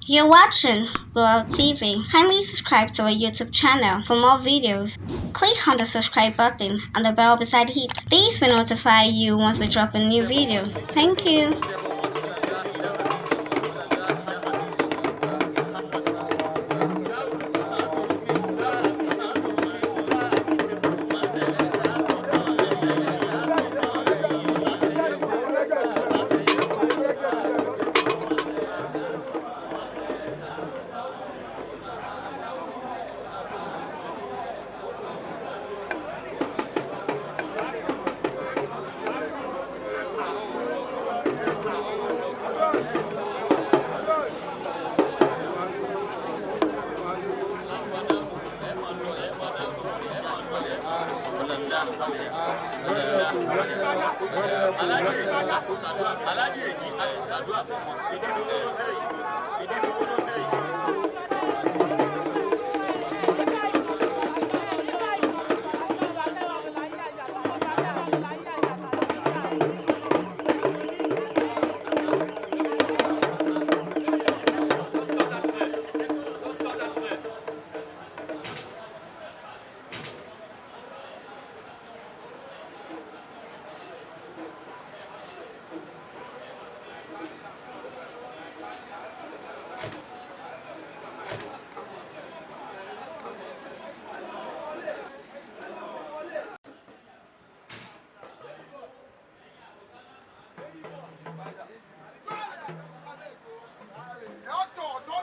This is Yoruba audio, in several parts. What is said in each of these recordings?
You're watching World TV. Kindly subscribe to our YouTube channel for more videos. Click on the subscribe button and the bell beside it. This will notify you once we drop a new video. Thank you. Ọ̀tọ̀ọ̀tọ̀.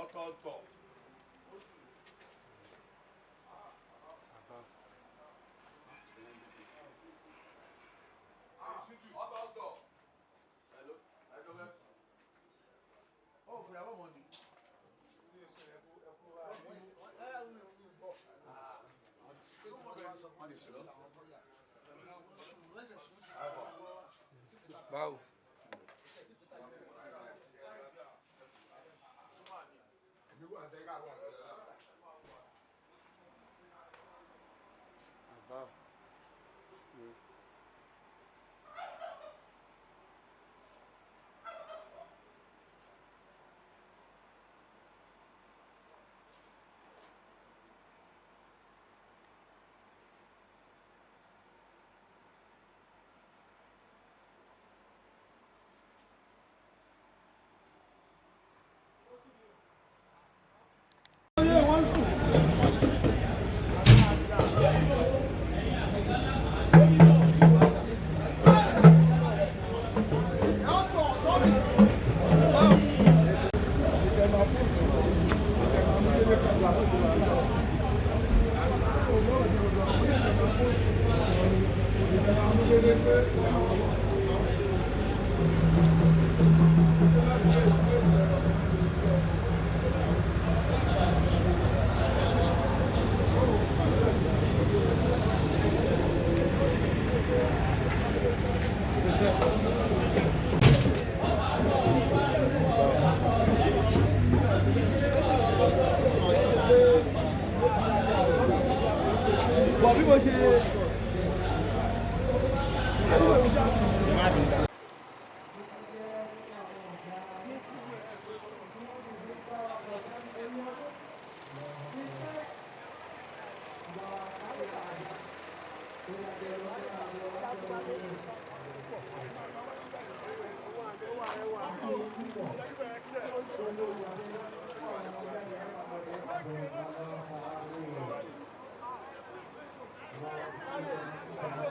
Ọ̀tọ̀ọ̀tọ̀. Báwo? Above.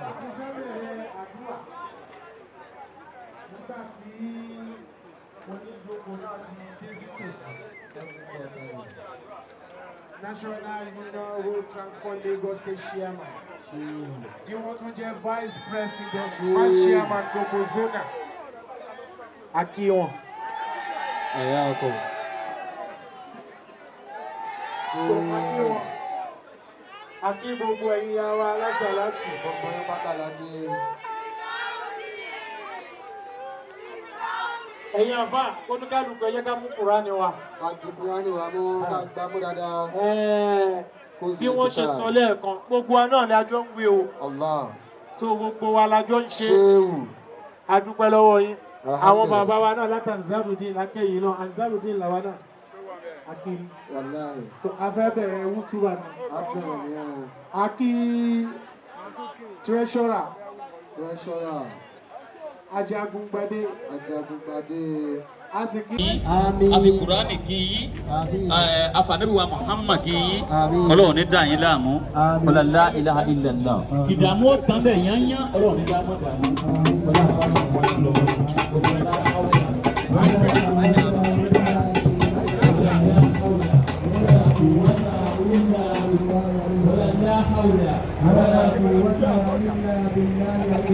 A ti fẹ́ bẹ̀rẹ̀ àdúrà nígbà tí oníjókòó náà ti dé sí tòsí. National Union Road Transport Lagos State Chairman tí wọ́n tún jẹ́ Vice President, Vice Chairman gbogbo zona. A kí wọn. Ẹ̀yà ọkọ̀. A kí wọn. A kí gbogbo ẹ̀yin ya wa lásàlátù. Gbogbo yín pátá la kí. Ẹ̀yin àfa kóníkálukú ẹ jẹ́ ká mú Kùránì wa. Ká di Kùránì wa mú, ká gbá mú dáadáa. Kó sì Bí wọ́n ṣe kíkà. sọ lẹ́ẹ̀kan, gbogbo wa náà la jọ ń wí o. Allah. So gbogbo wa la jọ ń ṣe. Ṣéwù. A dúpẹ́ lọ́wọ́ yín. Àwọn Alhamdulillah. bàbá wa náà láti Ansarudeen lákẹ́yìn náà, Ansarudeen làwa náà. A kí. Wàláhì. Tó a fẹ́ bẹ̀rẹ̀ wútúbà ni. A bẹ̀rẹ̀ nìyẹn. A kí treasurer. Treasurer. Ajagungbadé. Ajagungbadé. A sì kí. Àmín. Àfi Kùránì kí yín. Àmín. Àfànàbí wa Muhammad kí yín. Àmín. Ọlọ́run ní dà yín láàmú. Àmín. Ọlá la ilaha illallah. Àmín. Ìdààmú ọ̀tàn bẹ̀ yányán, Ọlọ́run ní dààmú dààmú.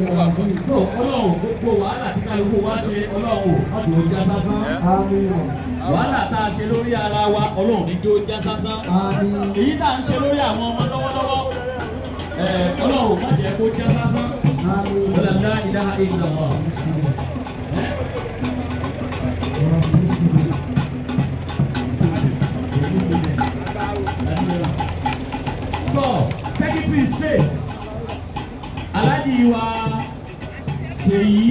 Ọlọ́run, gbogbo wàhálà tí kálukú wa ṣe, Ọlọ́run ò má jò ó já sásán. Àmín. Wàhálà tá a ṣe lórí ara wa, Ọlọ́run ní jò ó já sásán. Àmín. Èyí tá à ń ṣe lórí àwọn ọmọ lọ́wọ́lọ́wọ́, Ọlọ́run má jẹ́ kó já sásán. Àmín. Ọlá la ilaha illallah. Tọ́ Secretary State Alhaji wa Ṣèyí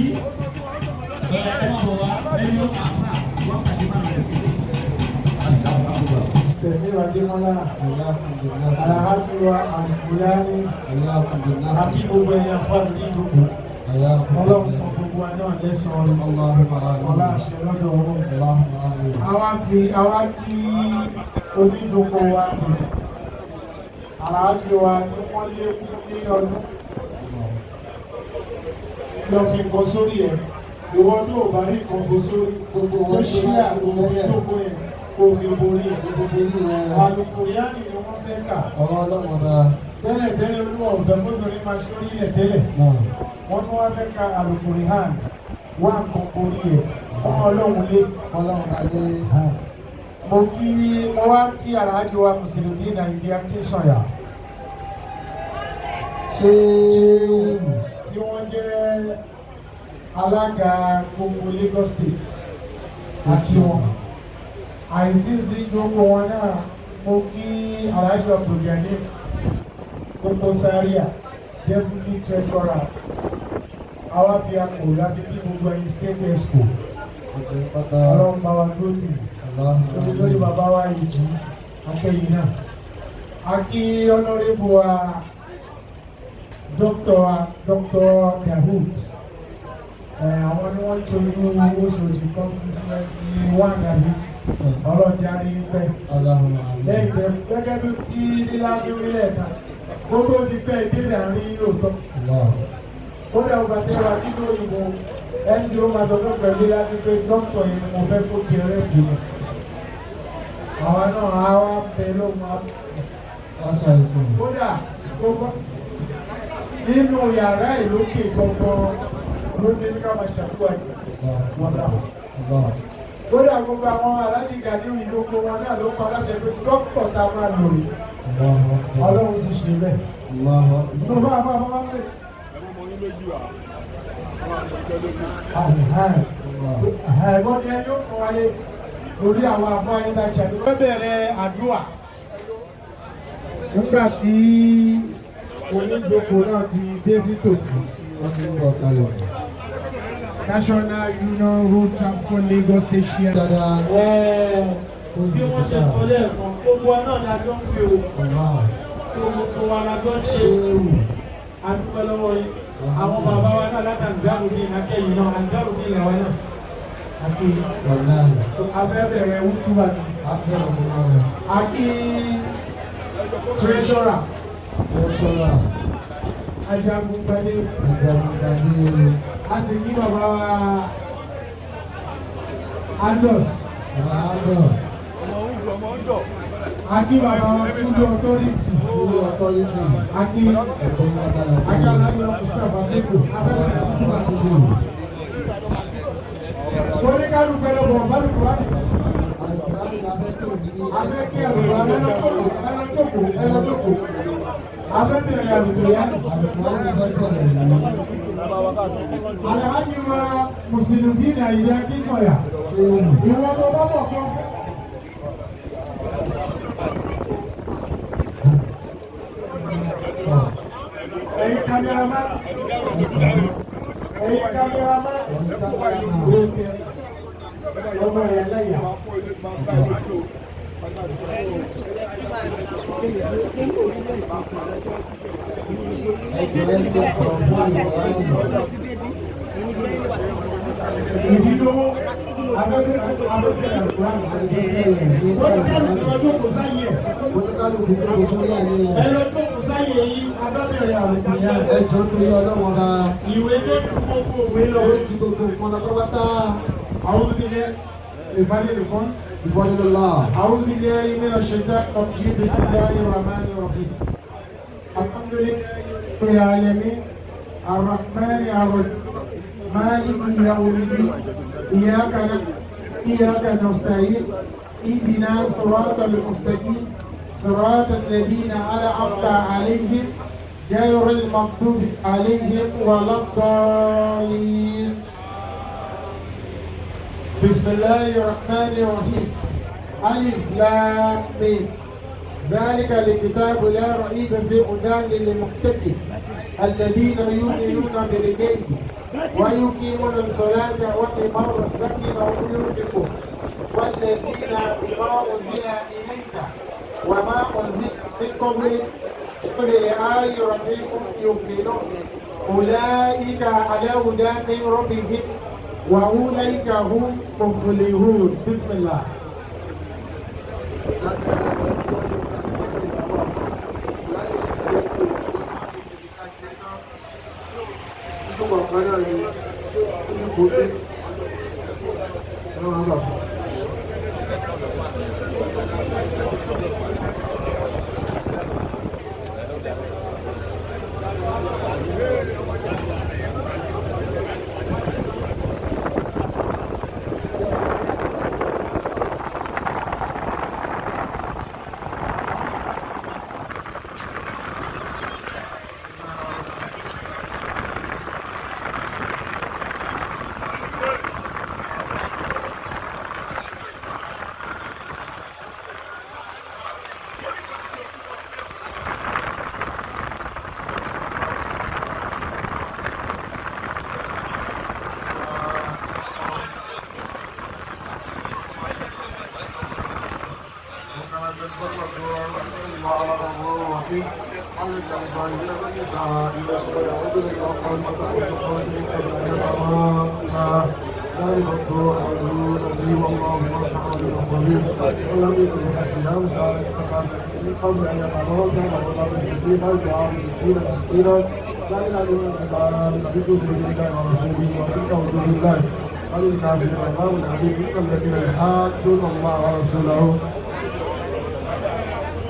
ẹ ẹ má bọ̀ wá ẹni ó kà á wákàtí márùn-ún ẹ̀ kéde. Sẹ̀mí Adémọ́lá, Alhaji wa Alfulani, a kí gbogbo ẹ̀yin àfa mi ní ìjókòó. Ọlọ́run san gbogbo wa náà lẹ́san-án. Ọlá àṣẹ lọ́dọ̀ Ọlọ́run. Àwa fi àwa kí oníjókòó wa tè. Alhaji wa tí wọ́n lékún ní ọdún. Lọ fi nǹkan sórí ẹ̀. Ìwọ tó ò bá rí nǹkan fi sórí. Gbogbo Ó wọn ṣí tó bá àgbo ṣe lórí ẹ̀. ìjókòó yẹn kó fi borí ẹ̀. Gbogbo orí rẹ̀. Àlùkùránì ni wọ́n fẹ́ kà. Ọ̀rọ̀ Ọlọ́run ọba. Tẹ́lẹ̀ tẹ́lẹ̀, olúwa ò fẹ́ kóbìnrin máa sórí ilẹ̀ tẹ́lẹ̀. Náà. Wọ́n tún wá fẹ́ ka àlùkùránì wá nǹkan borí ẹ̀. Ọmọ Ọlọ́run lé. Ọlọ́run ọba lé. Mo kí, mo wá kí Alhaji wa Mùsùlùmí Nàìjíríà Kínsànyà Ṣéwù. tí wọ́n jẹ́ alága gbogbo Lagos State àti wọn. Àìtí sí ìjókòó wọn náà, mo kí Alhaji Abdulgani Koko Zaria, Deputy Treasurer. Àwa fi àpò láti kí gbogbo ẹ̀yin State Exco. Gbogbo yín pátá. Ọlọ́run bá wa dúró tì Allahumma lórí lórí bàbá wa ìjì akẹ́yìn náà. A kí Honourable wa, Dr. wa, Dr. Dahoud. Àwọn ni wọ́n ṣojú Oṣòdì constituency one, àbí? Ọlọ́jà rí pẹ́. Allahumma àmín. Lẹ́yìn tẹ gẹ́gẹ́ bí tí lílá bí orílẹ̀ kan kó tó di pẹ́ ìdílé àárín lóòótọ́. Allah. Kódà ọgbà tẹ́ wa nínú òyìnbó ẹni tí ó máa sọ fún pẹ̀lú láti pé dókítà yẹn ni mo fẹ́ kó jẹ rẹ́pù yẹn. Àwa náà á wá bẹ lóhun á. Fásá ìsìn. Kódà gbogbo nínú yàrá ìlókè gbọ̀ngàn ló ti ní ká máa ṣàkóso àyè. Allah. Allah. Kódà gbogbo àwọn aláàjì Gani ìlókò wọn náà ló pa aláṣẹ pé dókítà tá a máa lò rí. Allahu akbar. Ọlọ́run sì ṣe bẹ́ẹ̀. Allahu akbar. Mo bá bá bá pè. Ẹ̀gbọ́n ni ẹni ó kàn wáyé lórí àwọn afọ ayélujára ṣàdúrà. Wọ́n bẹ̀rẹ̀ àdúrà nígbà tí oníjókòó náà ti dé sí tòsí. Wọ́n ti ń bọ̀ kalẹ̀. National Union Road Transport Lagos State. Dáadáa. Bí wọ́n ṣe sọ lẹ́ẹ̀kan, gbogbo wa náà la jọ ń pè o. Allah. Gbogbo wa la jọ ń ṣe. Ṣéwù. A dúpẹ́ lọ́wọ́ yín. Àwọn bàbá wa náà láti Ansarudeen akẹ́yìn náà, Ansarudeen làwa náà. Akẹ́yìn. Wàláhì. A fẹ́ bẹ̀rẹ̀ wútúbà ni. A bẹ̀rẹ̀ nìyẹn. A kí treasurer. Treasurer. Ajagungbadé. Ajagungbadé. A sì kí bàbá wa Andos. Bàbá Andos. A kí bàbá wa Sulu Authority. Sulu Authority. A kí Ẹ̀kọ́ yín pátá la a kí Alhaji Mustapha Seko. A fẹ́ bẹ̀rẹ̀ wútúbà. Seko. Oníkálukú ẹ lọ bọ̀ fún Àlùkùránì. Afẹ́ kí Àlùkùránì ẹ lọ jókòó, ẹ lọ jókòó, ẹ lọ jókòó. Afẹ́ bẹ̀rẹ̀ Àlùkùránì. Alhaji wa Mùsùlùmí Àyìndé Akínsọ̀yà. Ìwọ tó bá bọ̀ kó fẹ́. Ẹ̀yin kámẹ́rámán. Ẹ̀yin kámẹ́rámán. Ọmọ ẹ̀yà lẹ́yà. Ìdídówó abẹ́bẹ̀rẹ̀ Àlùkùránì. Oníkálukú lọ jókòó sáyé ẹ̀. Oníkálukú jókòó sórí ayé rẹ̀. Ẹ lọ jókòó sáyé yín abẹ́bẹ̀rẹ̀ Àlùkùránì. Ẹ jọ̀ọ́ nítorí Ọlọ́run ọba. Ìwé tó ju gbogbo òwe lọ. Ó ju gbogbo nǹkan lọ pátápátá. Àwọn olùdíje ìfàlẹ́ nìkan. Ìfọdúnlọ́lá. أعوذ بالله من الشيطان الرجيم بسم الله الرحمن الرحيم الحمد لله رب العالمين الرحمن الرحيم مالك يوم الدين إياك نعبد إياك نستعين اهدنا صراط المستقيم صراط الذين أنعمت عليهم غير المغضوب عليهم ولا الضالين بسم الله الرحمن الرحيم ألف لام ميم ذلك الكتاب لا ريب فيه هدى للمتقين الذين يؤمنون بالغيب ويقيمون الصلاة ومما رزقناهم ينفقون والذين بما أنزل إليك وما أنزل من قبلك وبالآخرة هم يوقنون أولئك على هدى من ربهم وأولئك هم مفلحون بسم الله.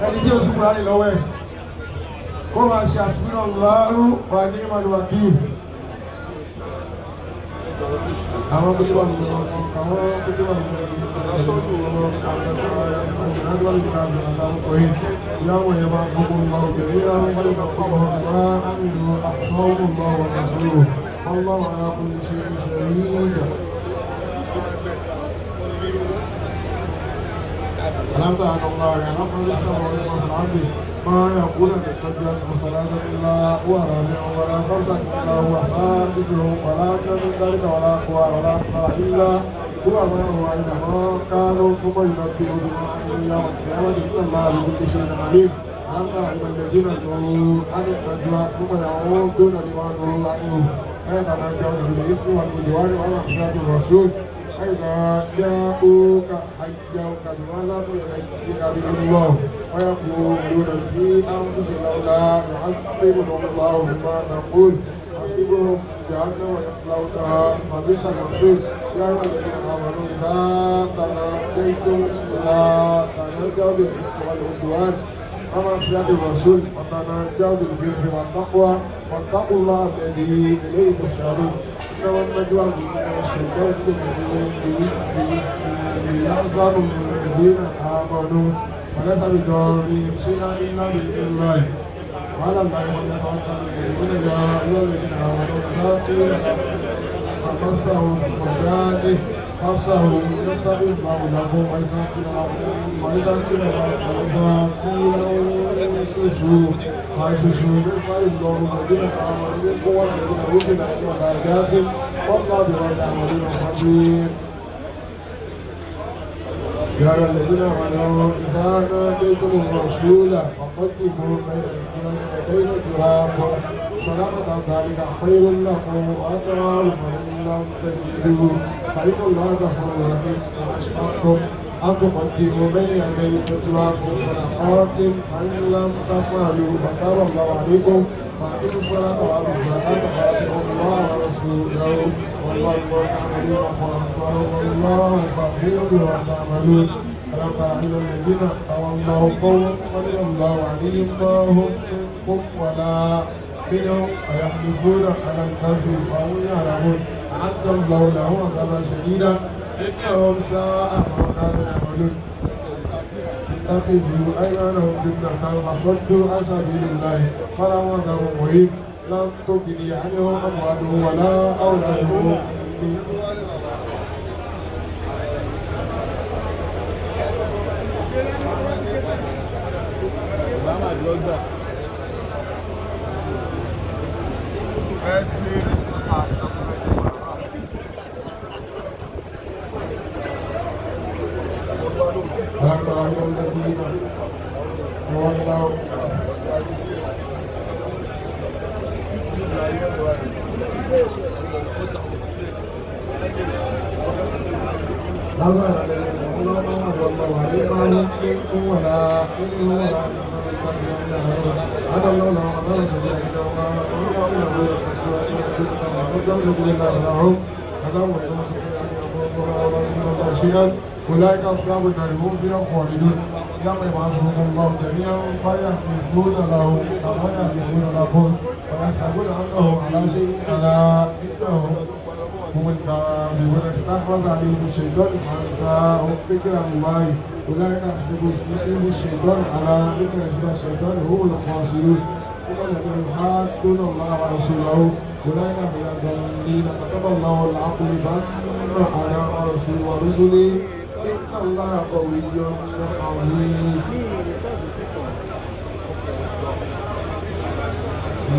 Ẹni tí o sùn kúrò lọ́wọ́ ẹ̀ kó máa ṣe àsìkò lọ́rùn wà ní ìmọ̀lúwàkì àwọn kútu wà nínú àwọn kútu wà nínú والله على كل شيء شهيد. ألم تر أن الله يعلم ما في السماوات وما في الأرض ما يكون من نجوى ثلاثة إلا هو رابعهم ولا خمسة إلا هو سادسهم ولا أدنى من ذلك ولا أقوى ولا أكثر إلا هو معهم أينما كانوا ثم ينبئهم بما عملوا يوم القيامة إن الله بكل شيء عليم. ألم تر إلى الذين نهوا عن النجوى ثم يعودون لما نهوا عنه ويتناجون بالإثم والعدوان ومعصية الرسول فإذا جاءوك حيوك بما لم يحيك به الله ويقولون في أنفسهم لولا يعذبهم الله بما نقول حسبهم جهنم يصلونها فبئس المصير. يا أيها الذين آمنوا إذا تناجيتم لا تناجوا بالإثم والعدوان ومعصية الرسول وتناجوا بالبر والتقوى واتقوا الله الذي إليه تحشرون. إنما النجوى من الشيطان ليحذر الذين آمنوا وليس بضارهم شيئا إلا بإذن الله وعلى الله فليتوكل المؤمنون. يا أيها الذين آمنوا إذا قيل لكم فافسحوا في المجالس فافسحوا يفسح الله لكم وإذا قيل انشزوا فانشزوا يرفع الله الذين آمنوا منكم والذين أوتوا العلم درجات والله بما تعملون خبير. يا أيها الذين آمنوا إذا ناديتم الرسول فقدموا بين يدي نجواكم صدقة ذلك خير لكم وأطهر، فإن لم تجدوا فإن الله غفور رحيم. وأشفقتم أن تقدموا بين يدي نجواكم صدقات فإن لم تفعلوا وتاب الله عليكم فأقيموا الصلاة وآتوا الزكاة وأطيعوا الله ورسوله والله بما تعملون والله خبير بما تعملون. ألم تر إلى الذين تولوا قوما غضب الله عليهم ما هم منكم ولا منهم ويحلفون على الكذب وهم يعلمون. أعد الله لهم عذابا شديدا إنهم ساء ما كانوا يعملون. اتخذوا أيمانهم جنة فصدوا عن سبيل الله فلهم عذاب مهين. لم تغني عنهم أموالهم ولا أولادهم. ألم تر إلى الذين تولوا أولئك أصحاب النار هم فيها خالدون. يوم يبعثهم الله جميعا فيحلفون له كما يحلفون لكم ويحسبون أنهم على شيء ألا إنهم هم الكاذبون. استحوذ عليهم الشيطان فأنساهم ذكر الله. أولئك حزب الشيطان ألا إن حزب الشيطان هم الخاسرون. هم الذين يحادون الله ورسوله أولئك في الضالين. كتب الله لأغلبن أنا ورسلي إن الله قوي عزيز.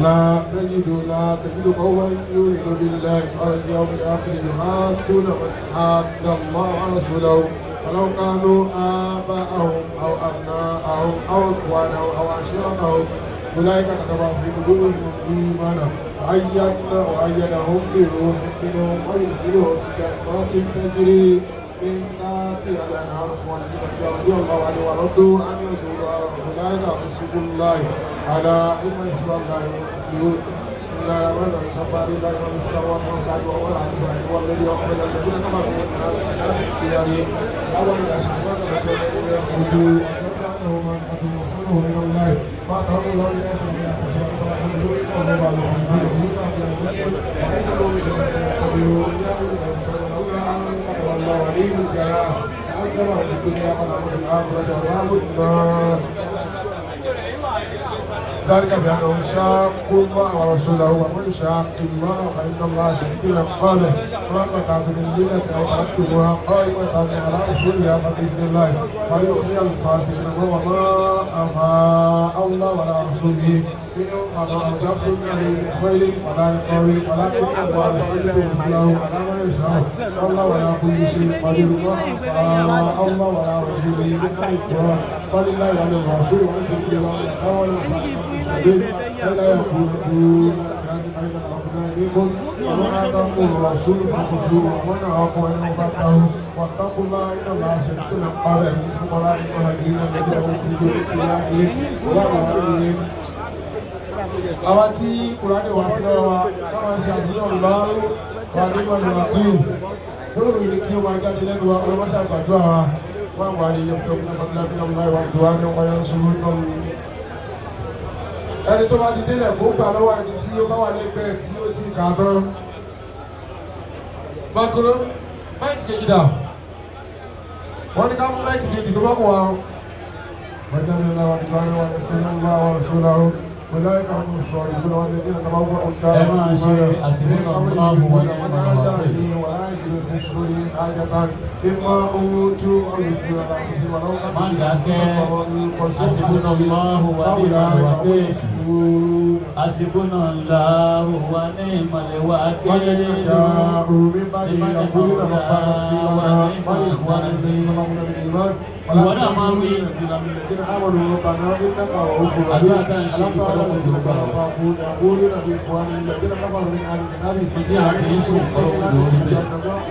لا تجد قوما يؤمنون بالله واليوم الآخر يحادون من حاد الله ورسوله ولو كانوا آباءهم أو أبناءهم أو إخوانهم أو عشيرتهم. أولئك كتب في قلوبهم الإيمان وأيدهم بروح منه ويدخلهم جنات تجري من تحتها الأنهار خالدين فيها رضي الله عنهم ورضوا عنه. أولئك حزب الله ألا إن حزب الله هم المفلحون. لا والذي أخرج الذين كفروا من ديارهم لأول الأشهر يخرجوا أنه منحة وصله من الله ما كان الله للناس لم يحتسب الله عليم الجلال أكرمه في الدنيا وله في الآخرة وله النار. ذلك بأنهم شاقوا الله ورسوله ومن شاق الله فإن الله شديد العقاب. وما قطعتم من لينة أو تركتموها قائمة على أصولها فبإذن الله وليخزي الفاسقين. وما أفاء الله على رسوله منهم فما أوجفتم عليه من خيل ولا ركاب ولكن الله يسلط رسله على من يشاء والله على كل شيء قدير. ما أفاء الله على رسوله من أهل القرى فلله وللرسول وللمؤمنين والمساكين السبيل فلا يكون دون بين الأبناء منكم وما آتاكم الرسول فخذوه وما نهاكم عنه فانتهوا واتقوا الله إن الله شديد العقاب. للفقراء المهاجرين الذين أخرجوا من ديارهم وأموالهم. Àwa tí Kùránì wá sí lọ́wọ́ wa ká máa ṣe àṣeyọrí lọ́rùn wa ní ìwà ìwà kúrò lórí ìrìn kí ó máa jáde lẹ́nu wa ọlọ́mọṣẹ́ àgbàdo àwa wọ́n wà ní yẹn tó kún fún mi láì wà tó wá ní wáyà ń sùúrù náà. Ẹni tó bá ti délẹ̀ kó gbà lọ́wọ́ ẹni tí ó bá wà lẹ́gbẹ̀ẹ́ tí ó ti kà á tán. Bákan máìkì kejì dà. Wọ́n ní ká mú máìkì kejì tó bá kọ̀ wá. Wọ́n jáde láwọn ní báyìí wọ́n ní sínú bá wọn sọ láwọn. Wọ́n láyé ká mú sọ ìgbóná wọn ní kí nàá wọ́n ń dá. Ẹ máa ṣe àsìkò náà wọ́n ní Má dákẹ́. Hasbunallahu wa ni'mal wakeel. Hasbunallahu wa ni'mal wakeel. والذين جاءوا من بعدهم يقولون ربنا اغفر لنا ولإخواننا الذين سبقونا بالإيمان ولا الذين آمنوا ربنا إنك رؤوف رحيم ألم تر إلى الذين نافقوا يقولون لإخوانهم الذين كفروا من أهل الكتاب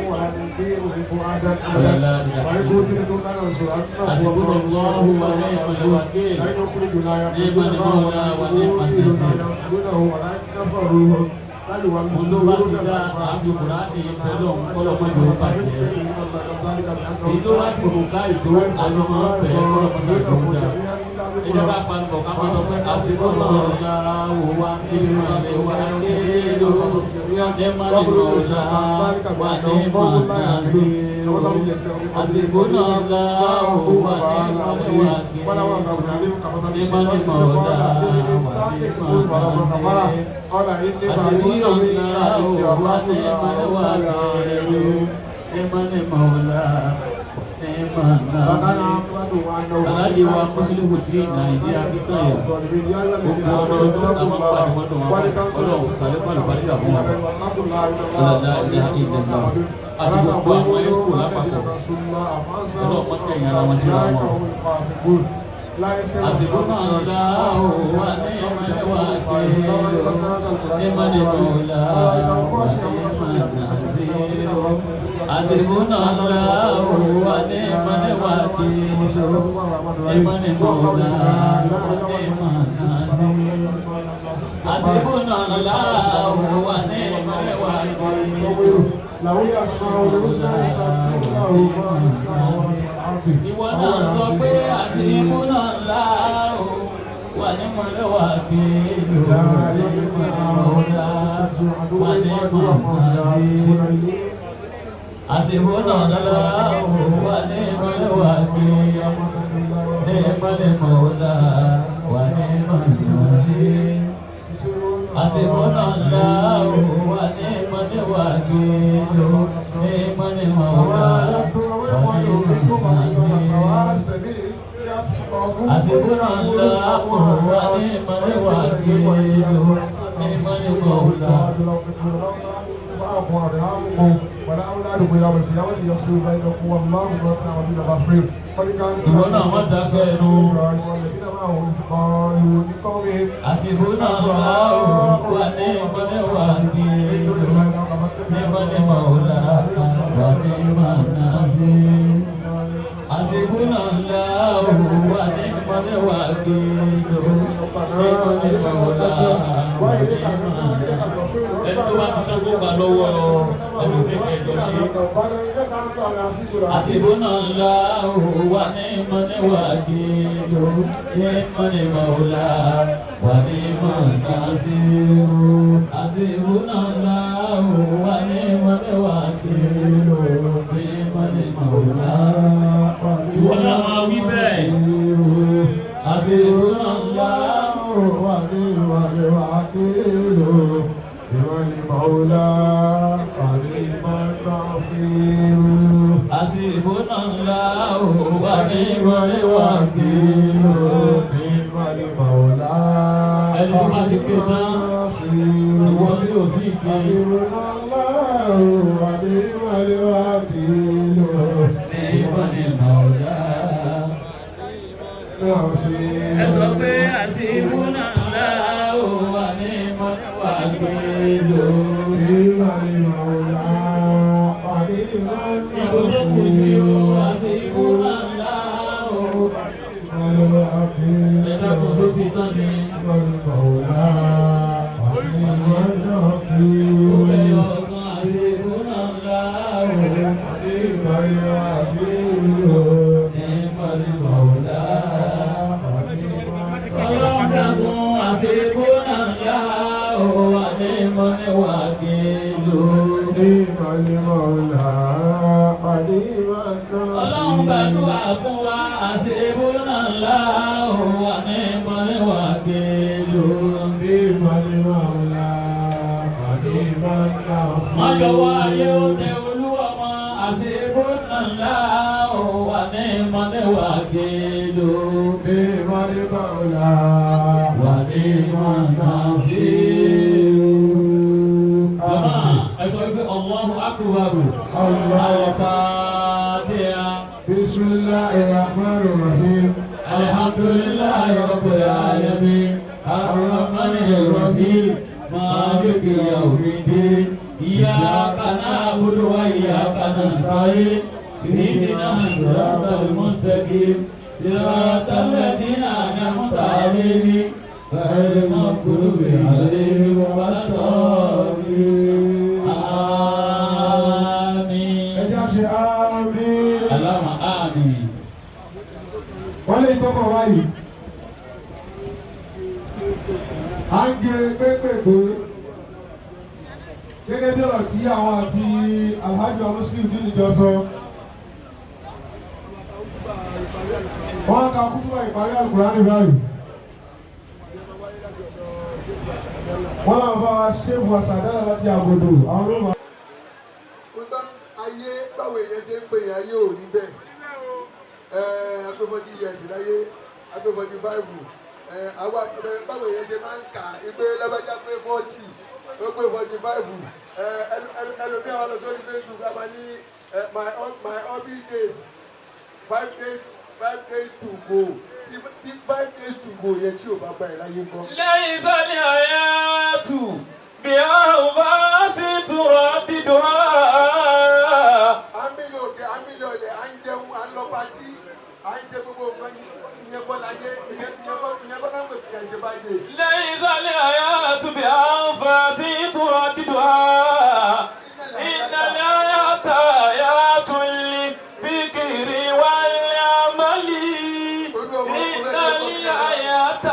ولا نطيع منكم أحدا أبدا وإن قتلتم لننصرنكم Hasbunallahu wa ni'mal wakeel. لئن أخرجوا لا يخرجون معهم ولئن قتلوا لا ينصرونه ولئن كفروهم Ohun tó bá ti dá àfi Kùránì pẹ̀lú òun kọ́lọ́mọ́jọ ó bàjẹ́. Èyí tó bá sì kò ká ìtó àjọmọ́ bẹ̀rẹ̀ kọ́lọ́mọ́sá tó ń dà. Ẹ jẹ́ ká panupọ̀ ká máa sọ pé hasbunallahu wa ni'mal wakeel. Ni'mal mawla wa ni'man nasir. Hasbunallahu wa ni'mal wakeel. Ni'mal mawla wa ni'man nasir. Hasbunallahu wa ni'mal wakeel. Ni'mal mawla wa ni'man nasir. Aláàjì wa Mùsùlùmí sí Nàìjíríà Bísọ̀yà. Gbogbo ọdọọdún àwọn pàdé mọ́tò wọn Ọlọ́run sàlékún àlùbáríkà fún wọn. La ilaha illallah. Àti gbogbo àwọn ẹ́sìkò lápapọ̀. Ọlọ́run mọ́ tẹ̀yìn ara wọn síra wọn. Hasbunallahu wa ni'mal wakeel. Ni'mal mawla wa ni'man nasir. Hasbunallahu wa ni'mal wakeel. Ni'mal mawla wa ni'man nasir. Hasbunallahu wa ni'mal wakeel. Ìwọ náà sọ pé hasbunallahu wa ni'mal wakeel. Ni'mal mawla wa ni'man nasir. Hasbunallahu wa ni'mal wakeel. Ni'mal mawla wa ni'man nasir. Hasbunallahu wa ni'mal wakeel. Ni'mal mawla wa ni'man nasir. Hasbunallahu wa ni'mal wakeel. Ni'mal mawla. Ìwọ náà má dákẹ́ ẹnu. Hasbunallahu wa ni'mal wakeel. Ni'mal mawla wa ni'man nasir. Hasbunallahu wa ni'mal wakeel. Ni'mal mawla wa ni'man nasir. Ẹni tó bá ti tán kó gbà lọ́wọ́ ẹlòmíì kẹjọ ṣe. Hasbunallahu wa ni'mal wakeel. Ni'mal mawla wa ni'man nasir. Hasbunallahu wa ni'mal wakeel. Ni'mal mawla. Ìwọ náà máa wí bẹ́ẹ̀. Hasbunallahu wa ni'mal wakeel. Ni'mal mawla wa ni'man nasir. Hasbunallahu wa ni'mal wakeel. Ni'mal mawla. Ẹni tó bá ti pé tán, ìwọ tí ò tí ì pé. Hasbunallahu wa ni'mal wakeel. Ni'mal mawla. Nasir. Ẹ sọ pé hasbunallahu wa ni'mal wakeel. Ni'mal mawla wa ni'man Ibo ló kù sí o, hasbunallahu. wakeel. Ẹ dákun tó ti tán ni. Ni'mal mawla wa ni'man nasir. Ó lè ọ̀gán hasbunallahu. Ni'mal wakeel. Ni'mal mawla. Ọlọ́run dákun hasbunallahu wa ni'mal wakeel. Ni'mal المولى ونعم Ọlọ́run النصير. gbàdúrà fún wa àṣebúná ńlá wà ní mọ́lẹ́wà gèlò. نعم المولى ونعم النصير. Wọ́n jọ̀wọ́ ayé ó tẹ olúwa mọ́ àṣebúná ńlá wà ní mọ́lẹ́wà gèlò. نعم المولى ونعم النصير. Jàmáà, ẹ sọ wípé Allahu Akbar. Allahu Al-Fatiha. بسم الله الرحمن الرحيم. الحمد لله رب العالمين الرحمن الرحيم مالك يوم الدين إياك نعبد وإياك نستعين اهدنا الصراط المستقيم صراط الذين أنعمت عليهم غير المغضوب عليهم ولا الضالين. آمين. Ẹ jẹ́ á ṣe àmín. اللهم آمين. Wọ́n lè tọkọ̀ báyìí. À ń gé pépèpé gẹ́gẹ́ bí ọ̀rọ̀ tí àwọn àti Alhaji Muslim dín ìjọ sọ. Wọ́n ka kúkúbà ìparí Àlùkùránì báyìí. Wọ́n làwọn bá wa ṣéèkù àṣàdára láti àgòdò àwọn ló máa. Nǹkan ayé báwo èèyàn ṣe ń pè yẹn ayé ò rí bẹ́ẹ̀. Ẹ agbé 40 years láyé, agbé 45. Ẹ àwa báwo èèyàn ṣe máa ń kà ìgbé lábájá pé 40, ó pé 45. Ẹ ẹlòmíà wà lọ sórí Facebook, a máa ní my hobby days, 5 days, 5 days to go. Tí 5 days to go yẹn tí ò bá bá ẹ láyé gbọ́. ليس الحياة بأنفاس ترددها. À ń mílò òkè, à ń mílò ilẹ̀, à ń jẹun, à ń lọ party, à ń ṣe gbogbo nǹkan yìí. Ìyẹn kọ́ láyé, ìyẹn kọ́ náà ń pè kí ẹ ṣe báyìí dé. ليس الحياة بأنفاس ترددها إن الحياة حياة الفكر والعمل. إن الحياة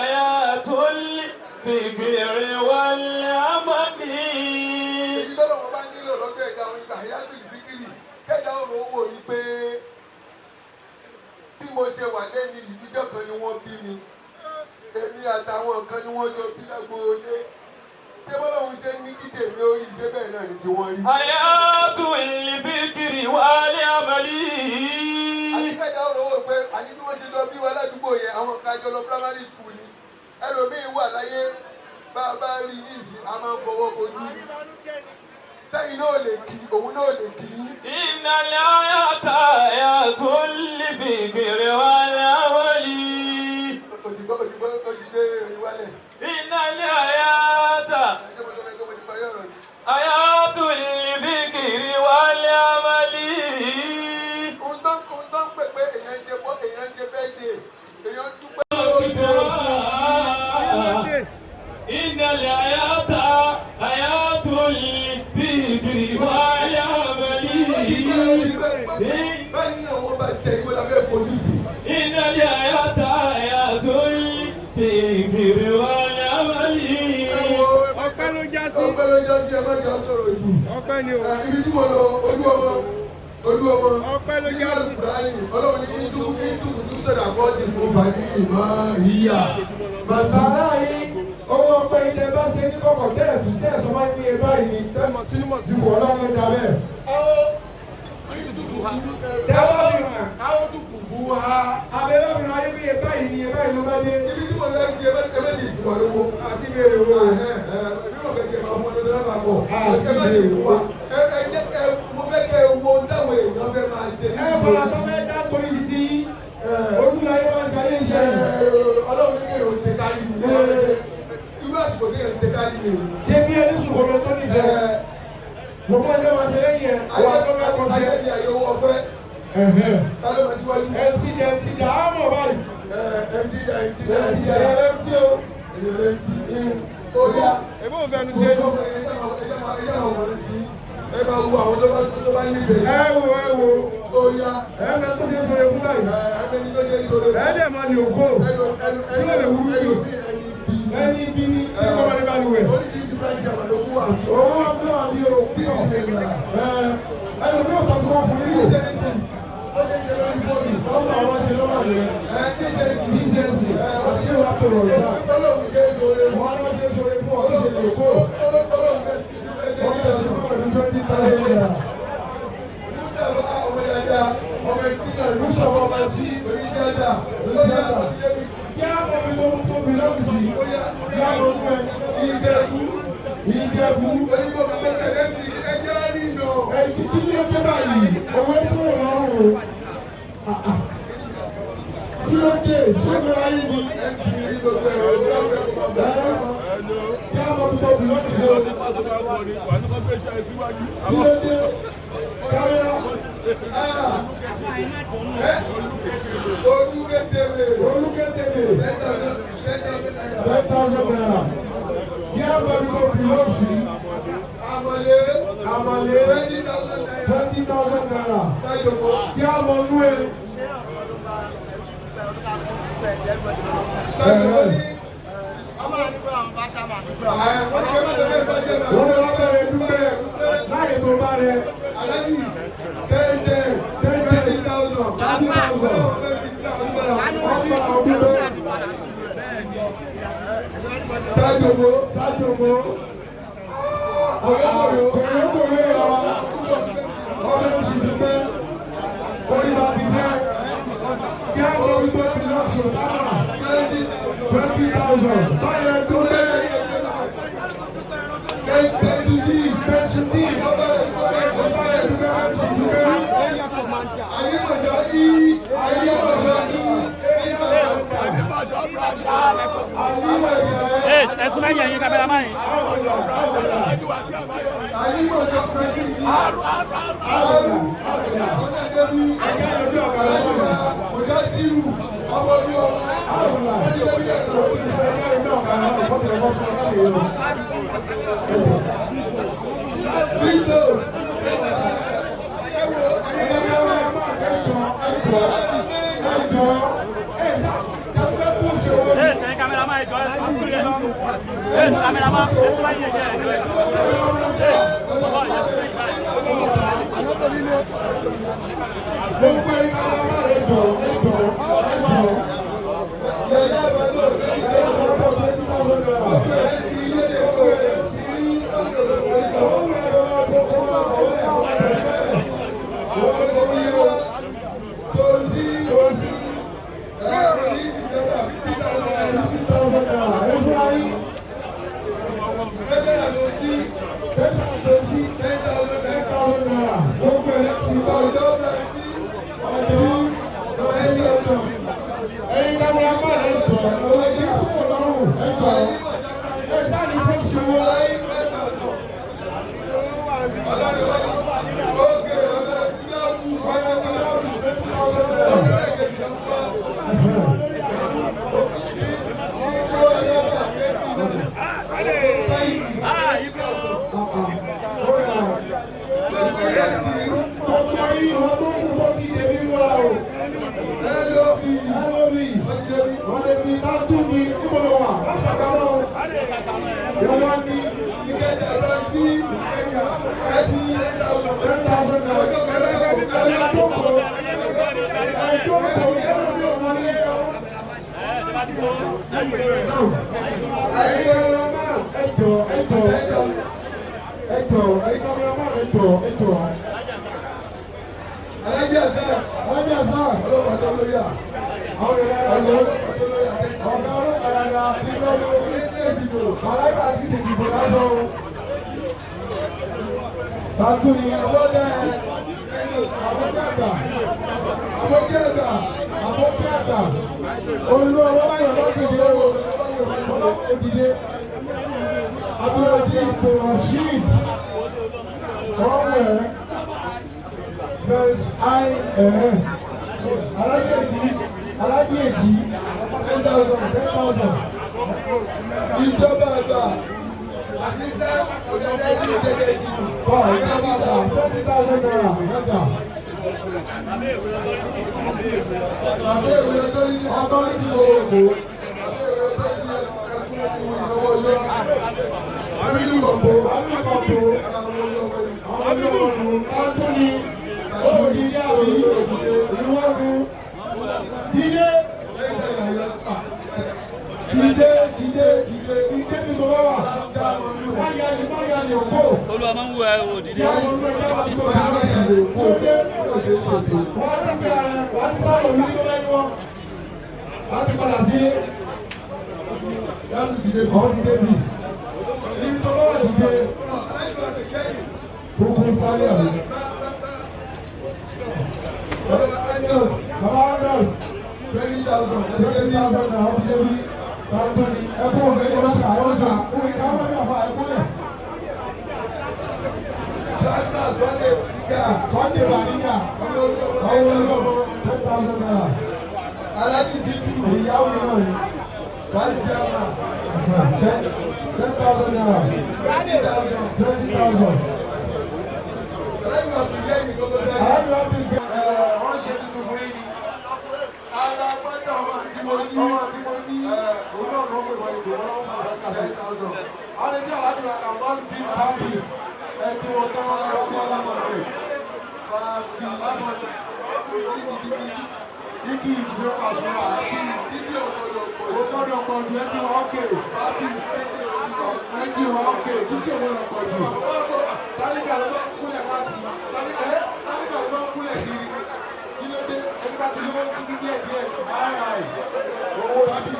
حياة الفكر والعمل. Èyí tọ́lọ̀ wọn bá nílò lọ́dọ̀ ẹ̀dá òun ìgbà yàtọ̀ ìfikiri kẹ́dà ọ̀rọ̀ owó yìí pé bí mo ṣe wà lẹ́ni yìí, ìjọ kan ni wọ́n bí mi, èmi àtàwọn kan ni wọ́n jọ bí lágbóolé. Ṣé bọ́lọ́hún ṣe ní kí tèmi ó rí, ṣé bẹ́ẹ̀ náà ni tí wọ́n rí. حياة الفكر والعمل. Àti kẹ́dà ọ̀rọ̀ owó pé àní bí wọ́n ṣe jọ bí wa ládùúgbò yẹn, àwọn kan jọ lọ primary school ni. Ẹlòmíín wà láyé, bá a bá rí ní ìsìn, a máa ń fọwọ́ bojú ni, tẹ́yìn náà lè kí òun náà lè kí yín. إن الحياة حياة الفكر والعمل. Òtìgbọ́ òtìgbọ́ òtìgbé ìwálẹ̀. إن الحياة Ẹjẹ́ mo sọ fẹ́ kí mo ti parí ọ̀rọ̀ yìí. حياة الفكر والعمل. Ohun tó ń pè pé èèyàn ń ṣe bọ́, èèyàn ń ṣe birthday, èèyàn ń dúpẹ́. إن الحياة حياة الفكر والعمل. Báyìí ni àwọn bá ṣe ìwé la fẹ́ fojú sí. إن الحياة حياة الفكر والعمل. Ọpẹ́ ló já sí. Ọpẹ́ ló jọ sí, ẹ má jọ sọ̀rọ̀ ìlú. Ọpẹ́ ni o. Ibi tí mo lọ, olú ọmọ, olú ọmọ. Ọpẹ́ ló já sí. Nínú Ibrahim, Ọlọ́run ní ìdúkú ní ìdúkú tó sọ̀rọ̀ àbọ̀dì fún fàdí ìmọ̀ ìyá. Màsàrá yìí owó ọpẹ́ yìí tẹ bá ṣe ní kọ̀kọ̀ tẹ́lẹ̀ fi tẹ́lẹ̀ sọ máa ń gbé e báyìí ni tẹ́mọ̀ tí mo ti wọ̀ ọlọ́run ló da bẹ́ẹ̀. Dáwọ́ mi hàn. Àwọn tó kù fún wa. Abẹ́rẹ́ mi ayé bí e báyìí ni e báyìí ló bá dé. Ibi tí mo lọ ti ẹ bá ti fún wa lówó. Àti béèrè owó. Mo fẹ́ kẹ́ Ẹ bọ̀lá tó fẹ́ dá torí ti olúlayé máa ń ṣayé iṣẹ́ yìí. Ọlọ́run ní èrò ṣe kárí mi. Irú àsìkò tí èrò ṣe kárí mi. Ṣé bí ẹni sùn lọ tó nìfẹ̀ẹ́? Gbogbo ẹgbẹ́ máa ṣe lẹ́yìn ẹ̀ wà tó bá kọ́ sí. Ayé ni àyè owó ọpẹ́. Ta ló máa ṣíwájú? MC dẹ̀ MC dẹ̀ á mọ̀ báyìí. MC dà, MC dà, MC dẹ̀ ẹ̀ MC o. Èyàn MC. Ó yá. Èbó òun fẹnu ṣe. Gbogbo ẹ sábà wọlé sí. Ẹ máa wo àwọn tó bá nífẹ̀ẹ́. Ẹ wo ẹ wo. Ó yá. Ẹ mẹ tó ṣe sọ̀rọ̀ fún báyìí. Ẹ ẹni tó ṣe ìṣòro. Ẹ dẹ̀ máa ní ògo. Tí wọ́n lè wúrú jù. Ẹni bí ní kí wọ́n lè bá lu ẹ̀. Oríṣiríṣi branch àwọn ló kú wà. Owó ọdún àbí òkú. Bísí mi là. yẹn. Dísẹ́ǹsì àṣewà tó rọ̀ sáà. Wọ́n lọ ṣe ṣoore fún ọ kí ṣe lè kó. Wọ́n lọ ṣe fún pẹ̀lú 20,000 naira. Mùsàfà ọmọ ẹtí. Kí á mọ̀ mi tó mi lọ́ọ̀sì. Kí á mọ̀ mú ẹ. Ìjẹ̀bú. Ìjẹ̀bú. Èyí tí ló dé báyìí, owó fún ọ̀run o. Kí ló dé? Ṣé mi ráyè ni? Kí á mọ̀ mi tó mi lọ́ọ̀sì o. Kí ló dé? Kámẹ́rà. Olúkẹ́tẹ̀lẹ̀. 10,000 naira. Kí á mọ̀ mi tó mi lọ́ọ̀sì. Àmàlé. 20,000 naira. Kí á mọ̀ nú ẹ. Wọ́n lọ bẹ̀rẹ̀ dúpẹ́ láyé tó bá rẹ̀. 10,000. 20,000. Ọgbà ọdúpẹ́. Sájòkó. Sájòkó. Kòròkòrò yọ. Ọbẹ̀ oṣù dúpẹ́. Orí bá ti fẹ́. Kí á lọ wípé ìlú sábà. 20,000. Báyọ̀ dúpẹ́. Pẹ̀sìdì. Pẹ̀sìdì. Báyọ̀ dúpẹ́ pẹ̀sì dúpẹ́. Ẹ̀sùn mẹ́yìn ẹ̀yìn kámẹ́rámà yìí. Ẹ̀yìn kámẹ́rámà ẹ̀jọ̀ ẹ̀sùn kámẹ́rámà ẹ̀sùn mẹ́yìn ẹ̀jọ̀ ẹ̀jọ̀. Gbogbo ẹ̀yin kámẹ́rámà ẹ̀jọ̀ ẹ̀jọ̀ ẹ̀jọ̀. Ẹ̀jọ̀ 20,000 naira. Ìjọba àgbà àti iṣẹ́ ọ̀gá ẹgbẹ́ ìṣẹ̀lẹ̀ ìdìbò. 20,000 naira. Bàbá ìwé ọjọ́ ní Ọkọ ní ti gbogbo. Bàbá ìwé ọjọ́ ní ẹkún ìnáwó ọjọ́. Amínú Kọ̀pọ̀. Amínú Kọ̀pọ̀. Àwọn olóògbé. Àwọn olóògùn ọdún ni òdìdí àbí ìwọ́dún. Dídé. Dídé dídé dídé dídé ní gbogbo wa. Máyà ni máyà ni òkú. Olúwa máa ń wú ẹ wò dídé. Láti padà sílé. Láti dìde kọ́ dìde bì. Níbi tó bá wà dìde. Kúkú sáré àbí. Bàbá Andros. 20,000. 20,000 náà ó dìde bí. Bàbá ni ẹkú òun ẹ̀yọ́ ọ̀sà ọ̀sà òun ìka wọ́n ní àbá ẹkú lẹ̀. Sunday Bariga. Ọwọ́ olóògbé 10,000 naira. Alájí ti dùn. Ìyáwó náà ni. Báyìí àmà. 10,000 naira. 20,000. 20,000. Alájí wa kìí lẹ́yìn gbogbo sáré. Aláàbí wa bí gbé. Wọ́n ṣe tuntun fún yín ni. Alágbádá ọmọ àti mo ní. Ọmọ àti mo ní. Òun náà ló ń pè wọ́n ìdò wọn lọ́wọ́ fún àbáríkà sí. 10,000. Àwọn ẹbí aláàbí wa kà mọ́ọ̀lù bí báàbí. Ẹ kí wọn tán wọn lọ́wọ́ fún ọlọ́mọ rẹ̀. Báàbí. Gidigidi. Igi ìdúró pàṣẹ. Báàbí dídí ògbódò pọ̀ O jù. gbọ́dọ̀ pọ̀ jù ẹ ti wà ókè. Báàbí dídí ògbódò pọ̀ Ẹ ti wà ókè. Jíjẹ́ gbọ́dọ̀ pọ̀ jù. jù. Bàbá bò Tálíkà ló máa ń kúlẹ̀ káàkiri. Tálíkà ló máa ń kúlẹ̀ kiri. Kí ló dé? Ẹni bá ti lówó kíkí díẹ̀ díẹ̀. Áì. Owó báàbí.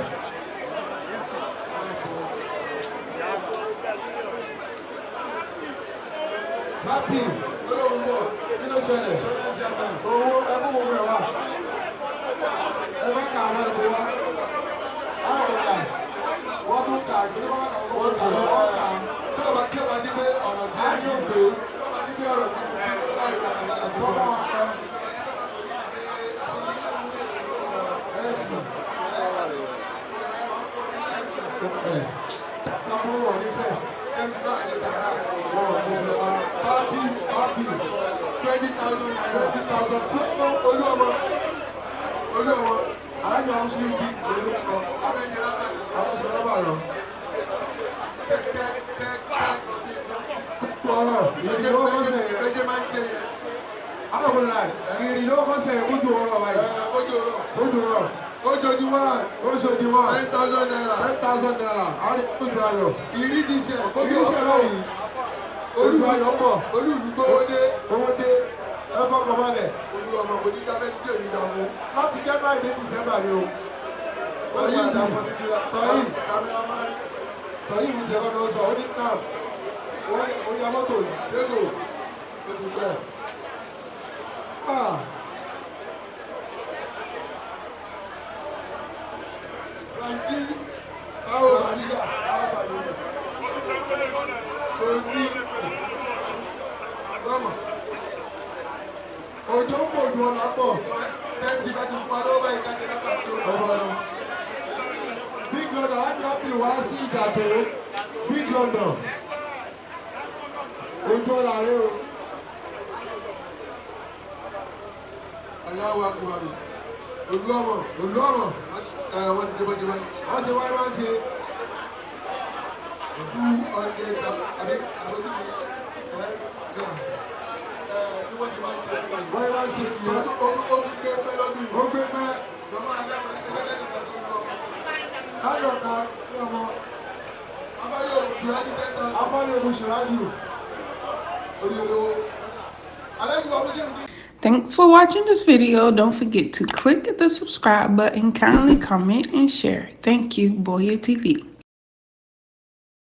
Báàbí. Olóhùn bọ̀. Kí ló ṣẹlẹ̀? Sọ́dọ̀ sí àtà. Owó ẹkún gbogbo ẹ̀ wá. Ẹ bá kà àwọn ẹ̀kọ́ wá. Àwọn ọ̀gá wọ́n tún kà kí ló bá kà wọ́n kà wọ́n kà. Tí o bá tí o bá sí pé ọ̀rọ̀ tí Á ẹ ní ní òpè. tí o bá sí pé ọ̀rọ̀ tí ẹ ní tó bá ìgbà kan láti sọ. Wọ́n máa kọ́ ẹ̀sìn. Tábúrò wọ̀ nífẹ̀ẹ́. Kẹ́mi bá àyè sàrà. Wọ́n wọ̀ nífẹ̀ẹ́ rárá. Báàbí Báàbí 20,000 naira. 20,000 tí Olú ọmọ. Olú ọmọ. alájọ Muslim di olórúkọ. Abẹ́yẹ lápá. Àwọn ṣe rọ́bà lọ. Kẹ́ kẹ́ kẹ́ kẹ́ kọfí kan. Kúkú ọ̀rọ̀ ìrìn ló kọ́ sẹ̀ yẹn. Bẹ́sẹ̀ máa ń ṣe yẹn. Alọ́kùnrin láì ìrìn ló kọ́ sẹ̀ yẹn kójú ọ̀rọ̀ báyìí. Ojú ọ̀rọ̀. Kójú ọ̀rọ̀. Ojoojúmọ́ Oṣoojúmọ́ 10,000 naira. 10,000 naira. Àwọn ènìyàn kójú ayọ̀. Ìrí ti sẹ̀. Kójú ìṣẹ̀ báyìí. Olú ayọ̀ ń bọ̀. Olú ìlú gbówó dé. Owó dé. Ẹ fọkàn balẹ̀. Olú ọmọ kò ní dáfẹ́ tí èmi dá fún. Láti January dé December ni o. Wọ́n Tọ́yìn. ti dá fún Nàìjíríà. Tọ́yìn cameraman. Tọ́yìn mi jẹ́ kọ́ni ó sọ, ó ní náà. Ó ya mọ́tò yìí. Ṣégo ó ti pẹ́. Ah. Blanky Táwọn Bàrígà Alpha yìí. Sọ́ni Lọ́mọ̀. Òjò ń bò ju ọ̀la pọ̀. Tẹ́ǹtì bá ti fún wa lọ́wọ́ báyìí ká ṣe lápá tó. Ọba lọ. Big London láti April wá sí Ìjàtó. Big London. Ojú ọ̀la rẹ o. Aláwọ̀ akíbarù. Olú ọmọ. Olú ọmọ. Ẹ wọ́n ti ṣe bọ́ ṣe máa ń Wọ́n ṣe wáyé wá ń ṣe. 200,000 àbí àbójú mi. Ẹ bí wọ́n ṣe máa ń ṣe fún mi. Wáyé wá ń ṣe nìyẹn. Ó tún gbé pẹ́ lọ́dún yìí. Ó gbé pẹ́. Jọ̀mọ́ aláwọ̀ ẹgbẹ́ nìkan tó ń lọ. Kádọ̀ ká ní ọmọ. Abáyọ̀ Jùlájú 10,000. Afọ́lé ogun Ṣìrájù. Orí olówó. Aláìní wa bó ṣe ń dín. Thanks for watching this video. Don't forget to click the subscribe button, kindly comment and share. Thank you, Boya TV.